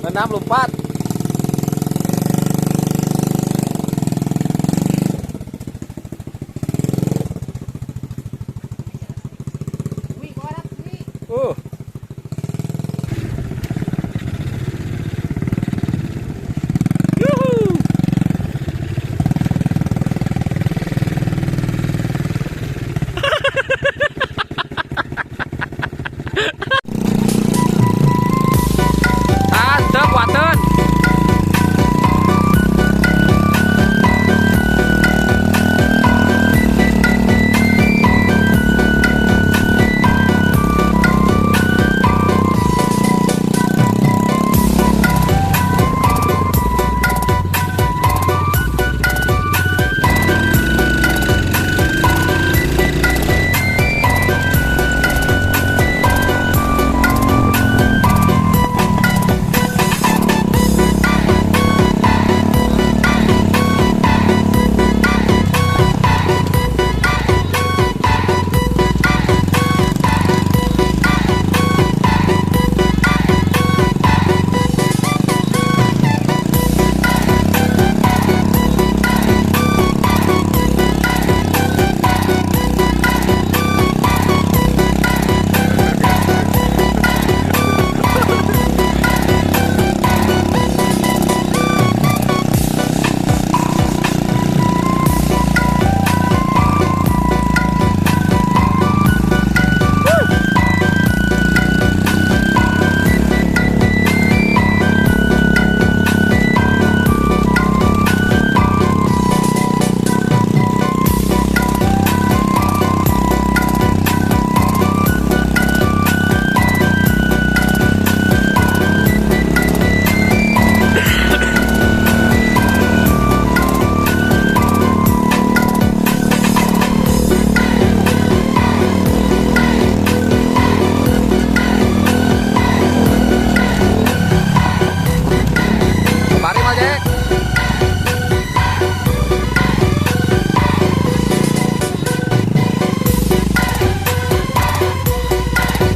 Enam lompat.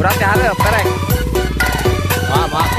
Berat ya hareup perek. Wah, maaf.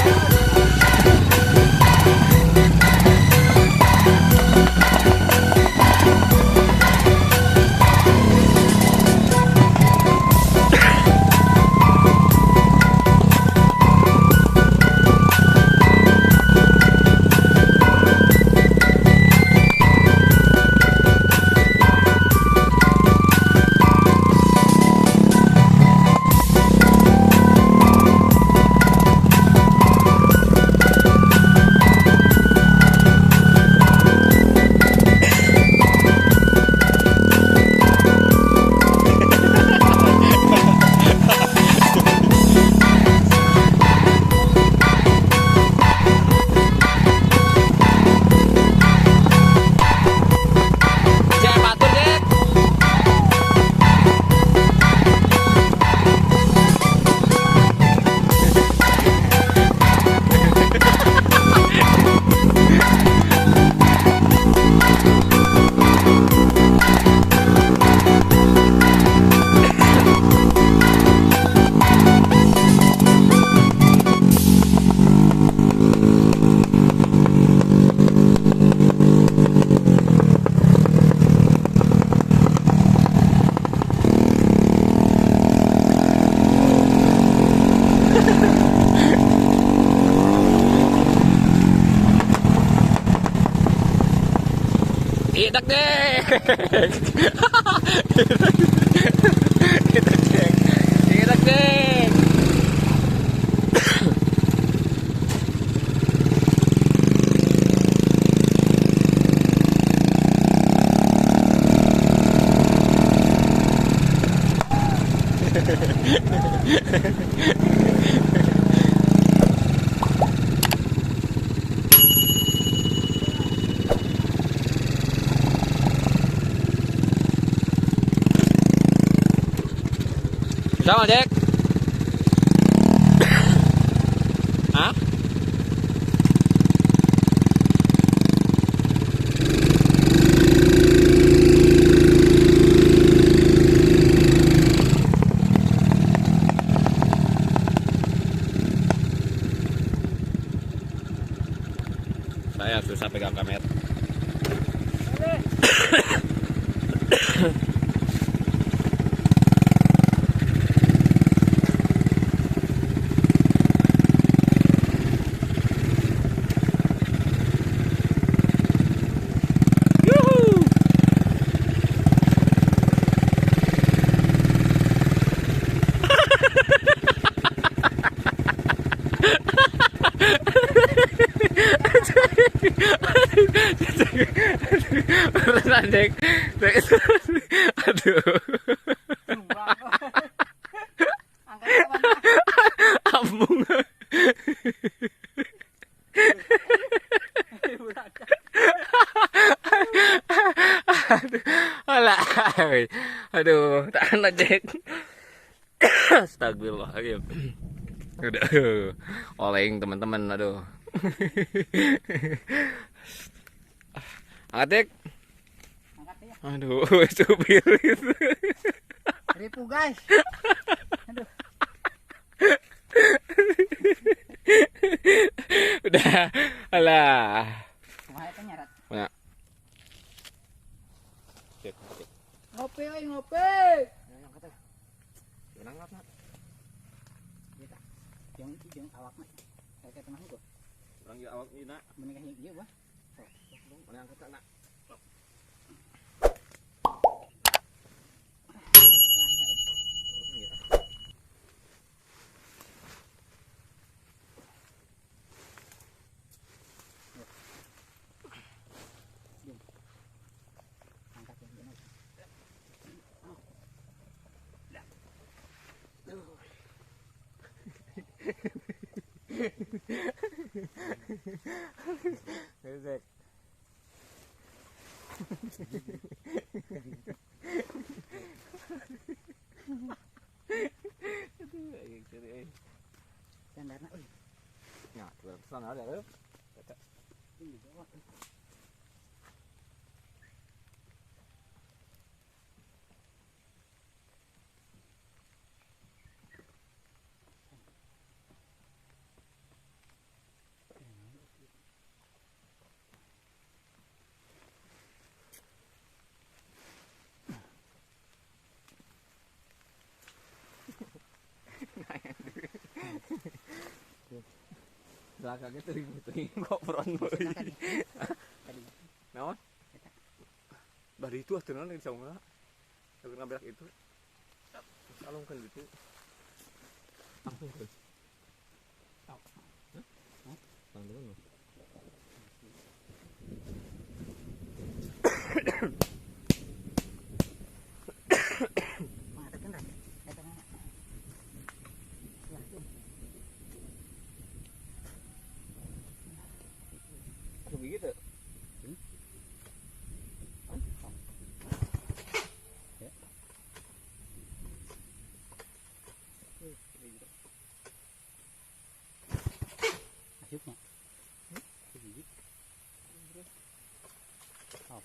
Idak deh. Idak deh. Idak deh. Sama Jack. Hah? pegang kamera. Aduh. Ambung. Aduh. Alah. Aduh, tahan aja. Astagfirullahaladzim. Aduh. Oleng teman-teman, aduh. Angkat, Dek. Aduh, supir itu. Ripu guys. Aduh. Udah, alah. Kumaha eta nyarat? Punya. Cek, cek. Ngopi euy, ngopi. Angkat ah. Gimana angkat, Nak? Ieu tah. Jeung jeung awakna. Kayak tengah hukum. Urang ieu awak ieu, Nak. Menikah ieu wah. Mana angkat, Nak? Zek. Sandarna euy. Nah, sana ada leup. Belakangnya teuing-teuing kok front boy. Naon? Bari itu atuh naon di saungna. Keur ngaberak itu. Alungkeun gitu. Langsung. Hah? Langsung. Begitu. Ya. Masuknya. Oh.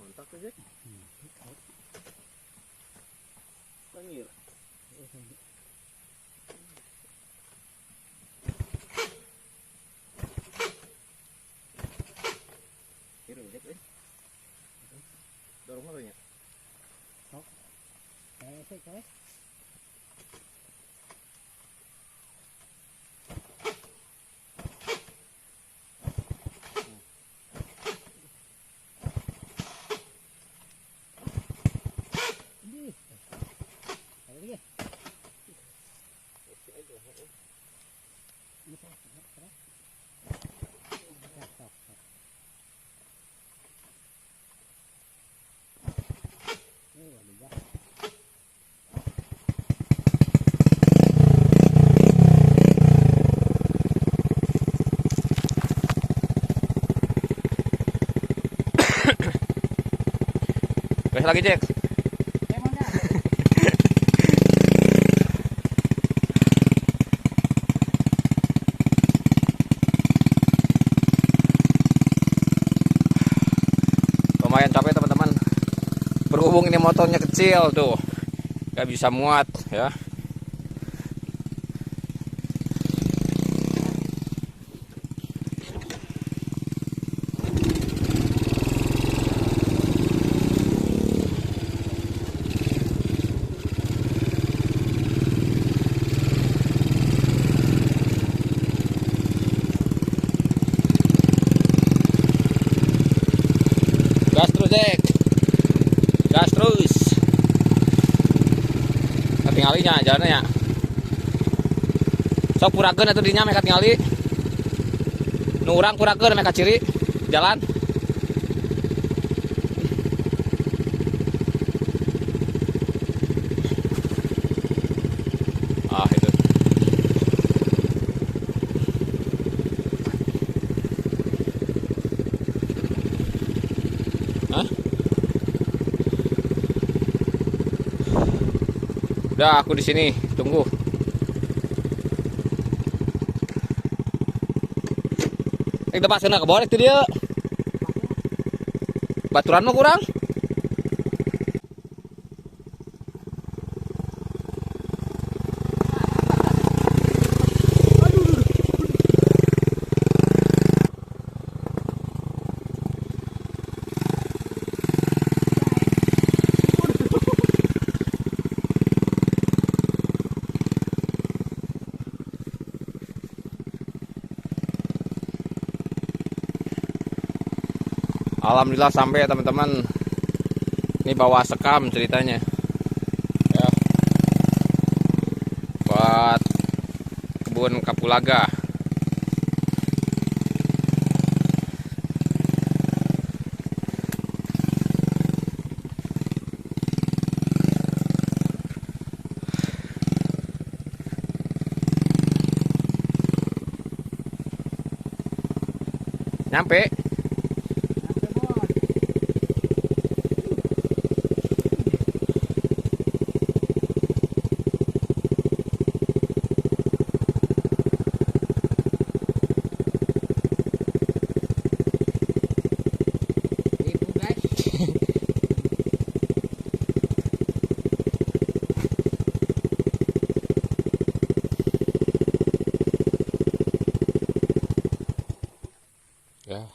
Mantap aja. Panggil. Kira Jack eh. Dorong apa nya? Oh. Eh, Gas lagi, Jack. Lumayan capek teman-teman. Berhubung ini motornya kecil tuh. Gak bisa muat ya. Gas terus, Dek. Gas terus. Katinggalinya jalannya ya. Sok purakeun atuh dinya meh katingali. Nu urang purakeun meh kaciri jalan. Ah, itu. Hah? Udah, aku di sini, tunggu. Kita paskeun ke bawah itu dia. Baturan mah kurang. Alhamdulillah sampai ya teman-teman. Ini bawa sekam ceritanya ya. Buat kebun kapulaga. Nyampe. Ya.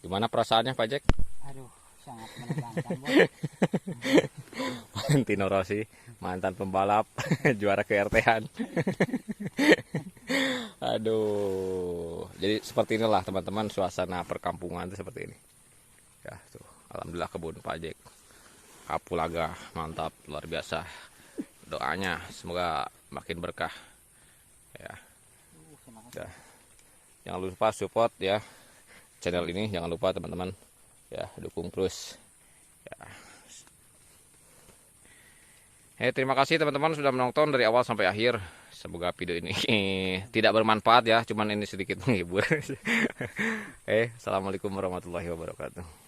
Gimana perasaannya Pak Jack? Aduh, sangat menegangkan, Bos. Valentino Rossi, mantan pembalap, juara ke-RT-an. Aduh. Jadi seperti inilah teman-teman suasana perkampungan itu seperti ini. Ya, tuh. Alhamdulillah kebun Pak Jack. Kapulaga mantap, luar biasa. Doanya semoga makin berkah. Ya. Ya. Jangan lupa support ya channel ini, jangan lupa teman-teman ya, dukung terus ya. Terima kasih teman-teman sudah menonton dari awal sampai akhir. Semoga video ini tidak bermanfaat ya, cuman ini sedikit menghibur. Assalamualaikum warahmatullahi wabarakatuh.